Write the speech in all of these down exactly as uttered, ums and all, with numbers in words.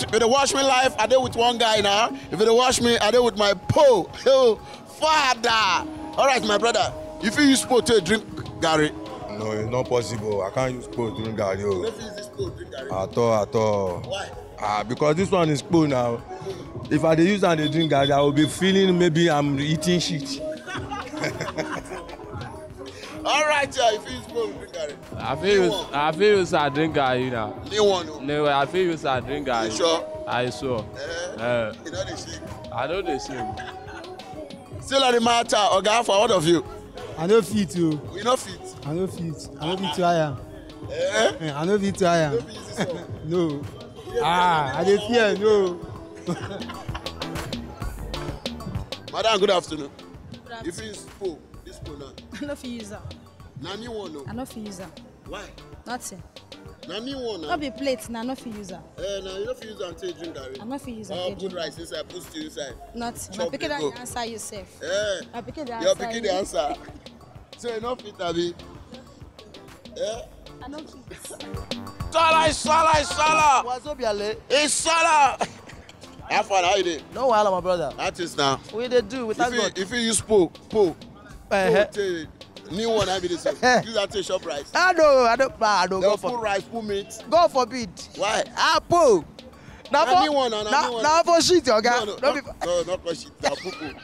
If you dey watch me live, I dey with one guy now. If you dey watch me, I dey with my po. Oh, father. All right, my brother. If you use po to drink garri. No, it's not possible. I can't use po drink garri. Oh. If you use this po drink garri. At all, at all. Why? Ah, because this one is po now. If I dey use and dey drink garri, I will be feeling maybe I'm eating shit. All right, yeah, if you use po drink garri. I feel use, I feel use I drink garri now. New one. Oh. No, I feel use I drink garri. You sure? I sure. Eh? Eh. You know the shit. I know the shit. Still on the matter, Oga, for all of you. I no fit o. You no fit. I no fit. I no fit try am. Eh? Eh, I no fit try am. No fit use this one. No. Ah, I dey fear, no. Madam, good afternoon. Good afternoon. If you use po, this po now. I no fit use am. Na new one o. I no fit use am. Why? Nothing. Na new one na. No be plate, na no fit use am. Eh, na you no fit use am take drink garri. I no fit use am take drink. Put rice inside, put stew inside. Nothing. My pikin don dey answer you sef. Eh. My pikin dey answer you. Your pikin dey answer. So you no fit, abi? Eh? I no fit. Sala, Sala, Sala. Wazobia le. It's Sala. How far, how you dey? No wahala, my brother. That is now. We dey do, we thank God. If you use po, po, po, new one, I be the same. Use that to shop rice. I know, I don't, I don't go for rice, put meat. God forbid. Why? Ah, po. Na for, na, na for shit, oga. No, no, no, no, not for shit. Na poo poo.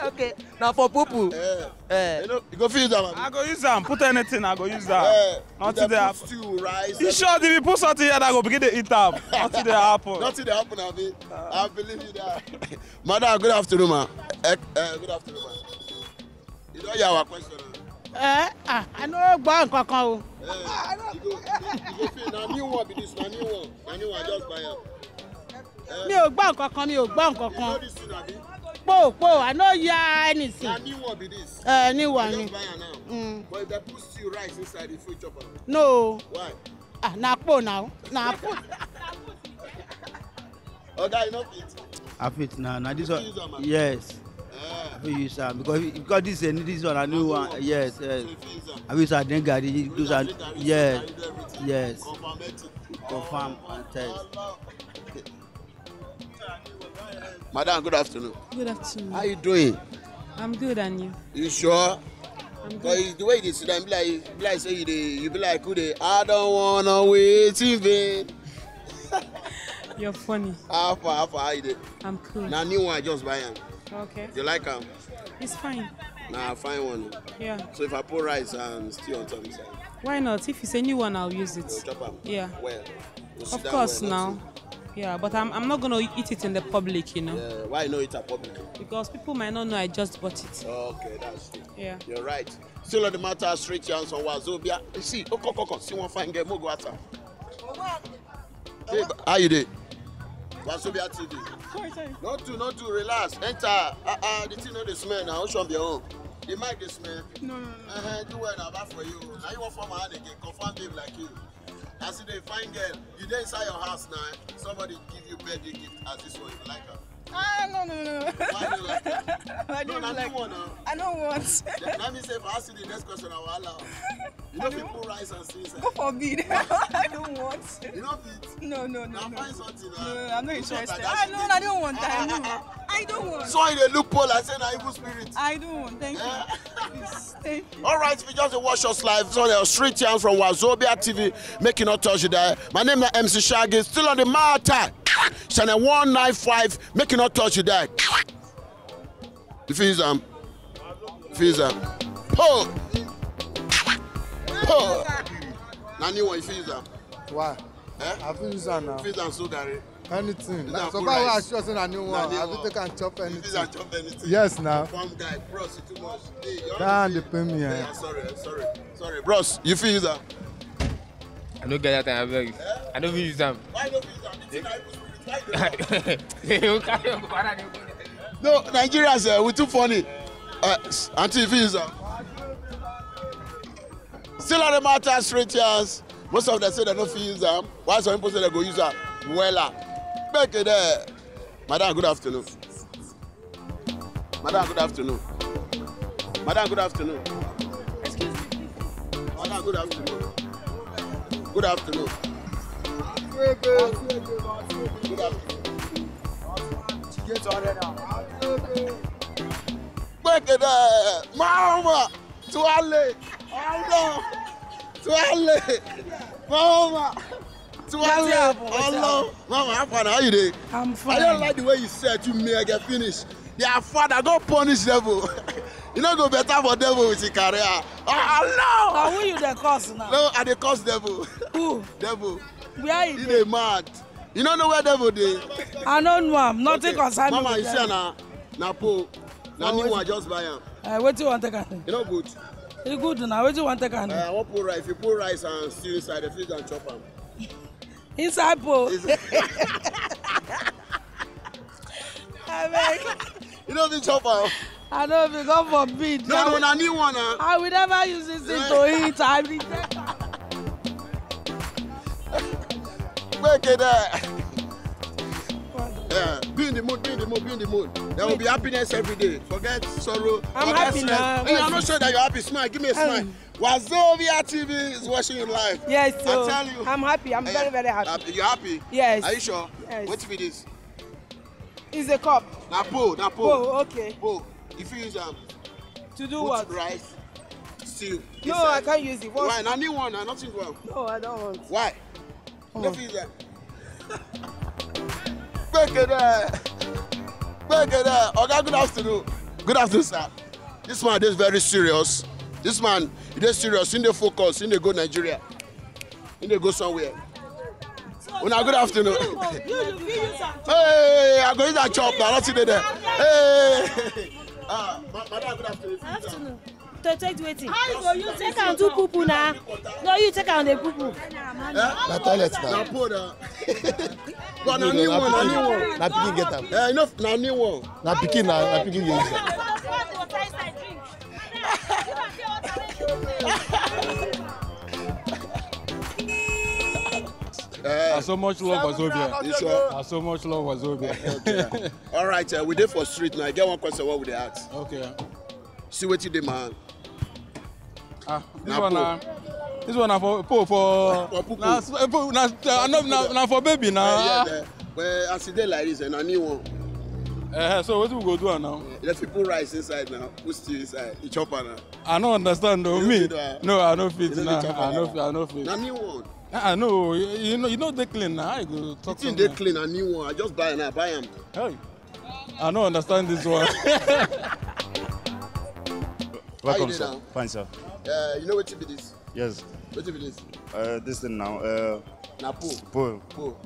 Okay. Na for poo poo. Eh. Eh. You know, you go fit use am, abi? I go use am. Put anything, I go use am. Eh, nothing dey happen. Stew, rice. You sure if you put something here that go begin to eat am? Nothing dey happen. Nothing dey happen, abi? I believe you that. Madam, good afternoon, ma. Eh, eh, good afternoon, ma. You don hear our question, o? Eh, ah, I no gbọ́ nǹkan kan o. Eh, you go, you go fit, na new one be this, na new one. Na new one, just buy am. Eh? Mi ò gbọ́ nǹkan kan, mi ò gbọ́ nǹkan kan. You know this thing, abi? Po, po, I no hear anything. Na new one be this. Eh, new one ni. I just buy am now. Mm. But if they put stew rice inside, you fit chop am? No. Why? Ah, na po now. Na po. Oga, you no fit? I fit na, na this one. You fit use am, abi? Yes. Eh. I fit use am because, because this, eh, this one, I know one. Yes, yes. So you fit use am? I fit use am, drink garri, do some, yes, yes. Confirm and test. Madam, good afternoon. Good afternoon. How you doing? I'm good, and you? You sure? I'm good. But the way you dey sit down, be like, be like say you dey, you be like who dey, "I don't wanna wait in vain." You're funny. How far, how far, how you dey? I'm cool. Na new one, I just buy am. Okay. You like am? It's fine. Na fine one. Yeah. So if I put rice and stew on top inside? Why not? If it's a new one, I'll use it. You chop am? Yeah. Well. Of course now. Yeah, but I'm, I'm not gonna eat it in the public, you know. Yeah, why not eat at public? Because people might not know I just bought it. Okay, that's true. Yeah. You're right. Still on the matter, street yarns on Wazobia. You see, oh, come, come, come. See one fine girl, mo go ask her. Babe, how you dey? Wazobia T V. Sorry, sorry. Not too, not too. Relax. Enter. Ah, ah, the thing no dey smell now. Ocean be your own. The mic dey smell. No, no, no. Uh-huh, do well now. Bad for you. Now you want form hand again. Confirm babe like you. As you dey fine girl, you dey inside your house now. Somebody give you birthday gift as this one. You like am? Ah, no, no, no, no. Why you like it? I don't like it. No, na new one now. I don't want. Let me say, if I ask you the next question, I will allow. You know, people rice and stew inside. God forbid. I don't want. You know, fit? No, no, no, no. Now find something. No, I'm not interested. Ah, no, I don't want. I know. I don't want. So you dey look poor like say na evil spirit. I don't want. Thank you. Please, thank you. All right, if you just dey watch us live, so the street yarn from Wazobia T V, make you not touch it there. My name na M C Shaggy, still on the matter. Channel one nine five, make you not touch it there. You fit use am? You fit use am? Oh! Oh! Na new one, you fit use am? Why? Eh? I fit use am now. You fit use am so garri? Anything. Use am so put rice. That's why I sure say na new one. Na new one. I fit take am chop anything. You fit use am chop anything. Yes, now. Confirm guy, bros, you too much. Hey, you already dey pain me, eh? Yeah, sorry, sorry, sorry. Bros, you fit use am? I no get that time, abeg. Eh? I no fit use am. Why you no fit use am? The thing na evil spirit. Why you dey... No, Nigerians, eh, we too funny. Uh, auntie, you fit use am? Still on the matter, street yarns. Most of them say they no fit use am. Why some people say they go use am? Wella. Make it there. Madam, good afternoon. Madam, good afternoon. Madam, good afternoon. Excuse me. Madam, good afternoon. Good afternoon. Gbẹ̀gẹ̀dẹ̀, mama, tuale, ọlọ, tuale, mama, tuale, ọlọ. Mama, how far na? How you dey? I'm fine. I don't like the way you set you mega finish. Their father go punish devil. You no go better for devil with his career. Oh, no! Na who you dey curse now? No, I dey curse devil. Who? Devil. Where he dey? He dey mad. You no know where devil dey. I no know am. Nothing concern me. Mama, you see na, na po. Na new one, just buy am. Eh, wetin you wan take am? E no good. E good na. Wetin you wan take am? Eh, I wan put rice. If you put rice and stew inside, the fish and chop am. Inside po. Abeg. You no fit chop am. I no fit, God forbid. No, no, na new one na. I will never use this thing to eat. I reject am. Gbẹ̀gẹ̀dẹ̀. Yeah, be in the mood, be in the mood, be in the mood. There will be happiness every day. Forget sorrow. I'm happy now. Hey, I'm not sure that you're happy. Smile, give me a smile. Wazobia T V is watching you live. Yes, so I tell you. I'm happy. I'm very, very happy. You're happy? Yes. Are you sure? Yes. What be this? It's a cup. Na po, na po. Po, okay. Po. If you use am. To do what? Put rice, stew. No, I can't use it. Why? Na new one, na nothing wrong. No, I don't want. Why? No fit there. Gbẹ̀gẹ̀dẹ̀. Gbẹ̀gẹ̀dẹ̀. Oga, good afternoon. Good afternoon, sir. This man is very serious. This man, he dey serious. He dey focus. He dey go Nigeria. He dey go somewhere. Una good afternoon. Hey, I go eat that chop now. Nothing dey there. Hey. Ah, madam, good afternoon. Afternoon. To take wetin? How you go use take am do poo poo na? No, you take am dey poo poo. Na toilet na. Na po na. But na new one, na new one. Na pikin get am. Eh, enough, na new one. Na pikin na, na pikin dey use am. Eh. Na so much love for Zobia. You sure? Na so much love for Zobia. Okay. All right, uh, we dey for street now. I get one question wey we dey ask. Okay. See wetin dey my hand. Ah, this one na, this one na for po for, for poo poo. Na, na, na for baby na. Uh, yeah, but as e dey like this, eh, na new one. Uh, so wetin we go do am now? Let people rice inside now. Put stew inside. You chop am now. I no understand though. Me? No, I no fit na. I no fit. I no fit. Na new one. Ah, no, you, you know, you know dey clean na. I go talk. The thing dey clean, na new one. I just buy am, I buy am. Hey. I no understand this one. Welcome, sir. Fine, sir. Uh, you know wetin be this? Yes. Wetin be this? Uh, this thing now. Uh, na po. Po. Po.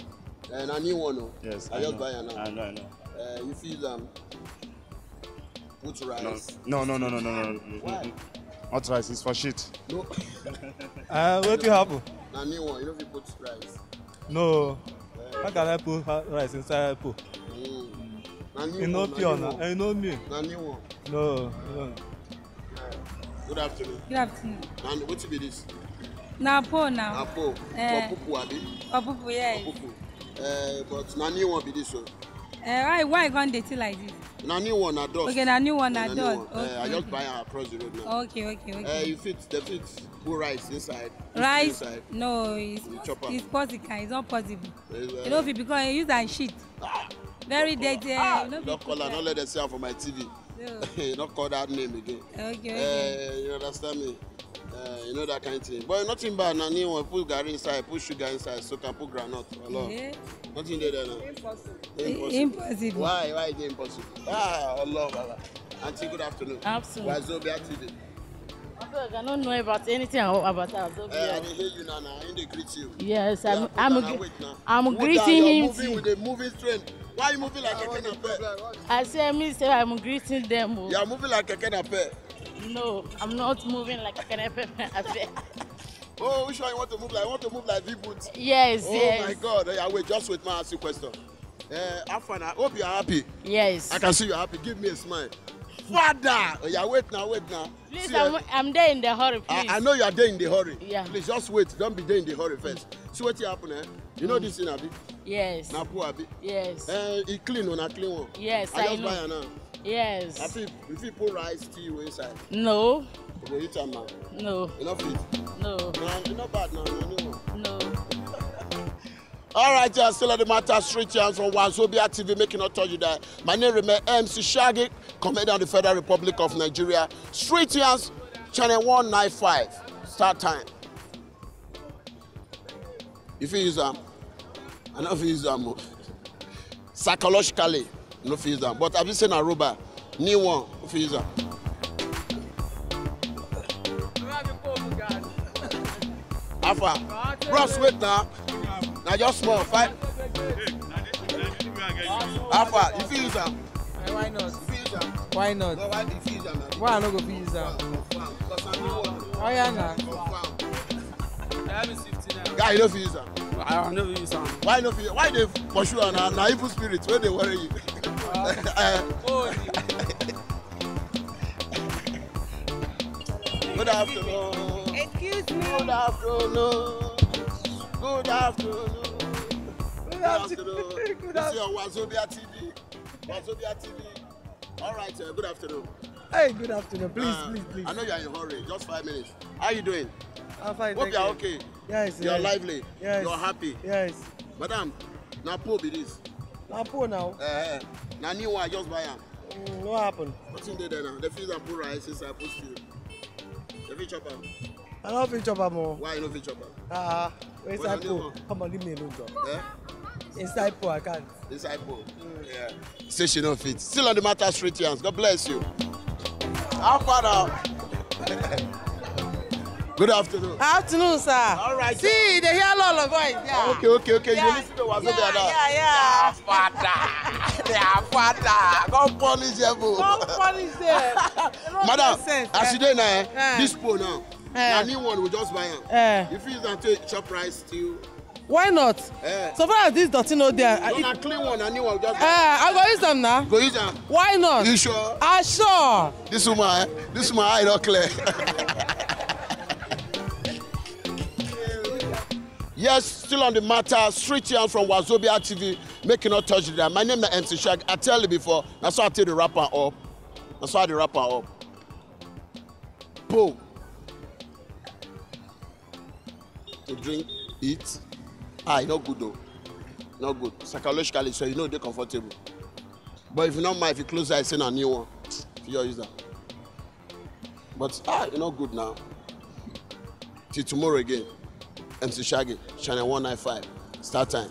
Uh, na new one o. Yes, I just buy am now. I know, I know. Uh, you feel am? Put rice. No, no, no, no, no, no. Why? Not rice, it's for shit. No. Uh, wetin happen? Na new one, you no fit put rice. No. How can I put rice inside po? Mm. Na new one, na new one. E no pure na, e no new. Na new one. No, no. Good afternoon. Good afternoon. And wetin be this? Na po now. Na po. Eh. For poo poo, abi? For poo poo, yes. For poo poo. Eh, but na new one be this o. Eh, why, why you come dey thief like this? Na new one, na dust. Okay, na new one, na dust. Eh, I just buy am across the road now. Okay, okay, okay. Eh, you fit, dem fit put rice inside. Rice? No, it's, it's possible. It's not possible. You know, if you become, you use and shit. Very dirty. Ah, no call am, no let them see am for my T V. No. No call that name again. Okay, okay. Eh, you understand me? Eh, you know that kind of thing. But nothing bad, na new one. Put garri inside, put sugar inside, soak am, put groundnut. Hello. Yeah. Nothing dey there now. Impossible. Impossible. Why? Why is it impossible? Ah, Allah, Allah. Auntie, good afternoon. Afternoon. Wazobia T V. Abeg, I no know about anything about Wazobia. Eh, I dey hear you now, now. I dey greet you. Yes, I'm, I'm greeting him too. Who that you're moving with a moving train? Why you moving like keke napep? I say, me say I'm greeting them o. You are moving like keke napep. No, I'm not moving like keke napep. Oh, which one you want to move like? You want to move like V-Boot? Yes, yes. Oh my God. Oh, yeah, wait, just wait, man, ask you question. Eh, how far now? Hope you are happy. Yes. I can see you are happy. Give me a smile. Father! Oh, yeah, wait now, wait now. Please, I'm, I'm there in the hurry, please. I, I know you are there in the hurry. Yeah. Please, just wait. Don't be there in the hurry first. See wetin happen, eh? You know this thing, abi? Yes. Na po, abi? Yes. Eh, e clean o, na clean one. Yes, I know. I just buy am now. Yes. I fit, you fit put rice stew inside. No. You go eat am now. No. You no fit? No. Na, e no bad now, na new one. No. All right, yeah, still on the matter, Street Yarns from Wazobia T V, making not touch you there. My name remain M C Shaggy, commander of the Federal Republic of Nigeria. Street Yarns, channel one nine five, start time. You feel use am? I no fit use am o. Psychologically, I no fit use am. But I be say na rubber, new one, I fit use am. Alpha, bros, wait now. Now just small, five. Alpha, you fit use am? Eh, why not? You fit use am? Why not? No, why you fit use am? Why I no go fit use am? Confirm, confirm. 'Cause I know what. Oh, yeah, na. Confirm. Guy, you no fit use am. I no fit use am. Why no fit? Why dey pursue am? Na, na evil spirit wey dey worry you. Oh. Good afternoon. Excuse me. Good afternoon. Good afternoon. Good afternoon. Good afternoon. This is your Wazobia T V. Wazobia T V. All right, uh, good afternoon. Hey, good afternoon. Please, uh, please, please. I know you are in a hurry. Just five minutes. How you doing? I'm fine. Hope you are okay. Yes. You're lively. Yes. You're happy. Yes. Madam, na pole be this. Na pole now. Uh, na new one, I just buy am. Mm, what happened? Wetin dey there now? They fit am put rice inside, put stew. They fit chop am. I no fit chop am o. Why you no fit chop am? Ah, inside pole. Come on, leave me alone, John. Eh? Inside pole, I can't. Inside pole. Mm. Yeah. Say she no fit. Still on the matter, Street Yarns. God bless you. How far now? Good afternoon. Afternoon, sir. All right. See, they hear a lot of voice. Yeah. Okay, okay, okay. Yeah. You listen to Wazobia now. Yeah, yeah. Their father. Their father. Come punish them. Come punish them. Madam, as you dey now, eh, this pole now. Eh. Na new one, we just buy am. Eh. You fit use am take chop rice stew. Why not? Eh. So far as this dirty no dey, no, na clean one, na new one, we just buy. Eh, I go use am now. Go use am. Why not? You sure? I sure. This woman, eh? This woman eye not clear. Yes, still on the matter. Street Yarn from Wazobia T V. Make you not touch that. My name is M C Shaggy. I tell you before. That's why I tell the rapper up. That's why the rapper up. Boom. To drink, eat. Ah, e no good though. No good. Psychologically, so you know they comfortable. But if you no mind, if you close eye, say na new one. If you use that. But ah, e no good now. Till tomorrow again. M C Shaggy, channel one nine five. Start time.